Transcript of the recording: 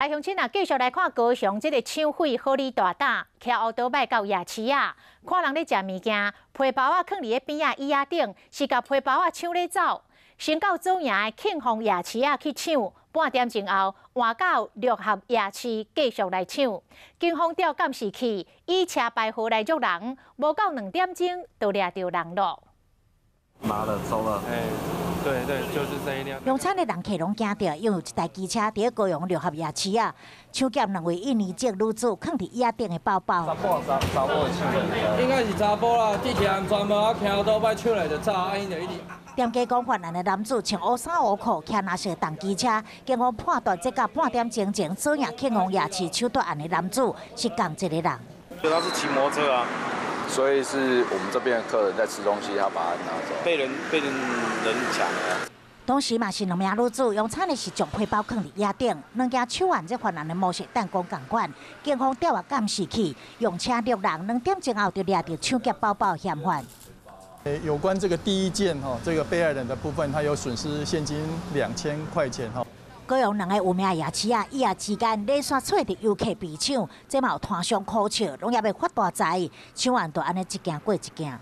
鄉親啊，繼續來看高雄這个搶匪好理大膽，騎烏多擺到夜市仔，看人咧食物件，皮包仔囥佇咧邊仔椅仔頂，是共皮包仔搶咧走。先到左營的慶豐夜市仔去搶，半點鐘後換到六合夜市繼續來搶。警方調監視器，以車牌號來捉人，無夠2點鐘就掠著人囉。拿了走了。哎，對對，就是這一輛。用餐的人客攏驚著，因為有一台機車佇高雄六合夜市仔，搶劫兩位印尼籍女子囥佇椅仔頂的包包。查埔查查某的搶。應該是查埔啦，佇騎安全帽，啊，騎歐多擺搶來就走，啊，𪜶就一直。店家講，犯案的男子穿烏衫烏褲，騎藍色重機車，警方判斷這佮半點鐘前左營慶豐夜市搶奪案的男子是仝一个人。他是騎摩托車啊。所以是我們這邊的客人在吃東西，他把它拿走。被人搶了。當時嘛是兩名女子用餐的時將皮包囥佇椅頂，兩件搶案這犯案的模式彈光仝款。警方調閱監視器，用車掠人，2點鐘後就掠著搶劫包包嫌犯。有關這個第一件哈，這個被害人的部分，他有損失現金2000塊錢哈。高雄兩个有名夜市仔，一夜之間連續揣著遊客被搶，這嘛有攤商苦笑，攏猶未發大財，搶案就按呢一件過一件。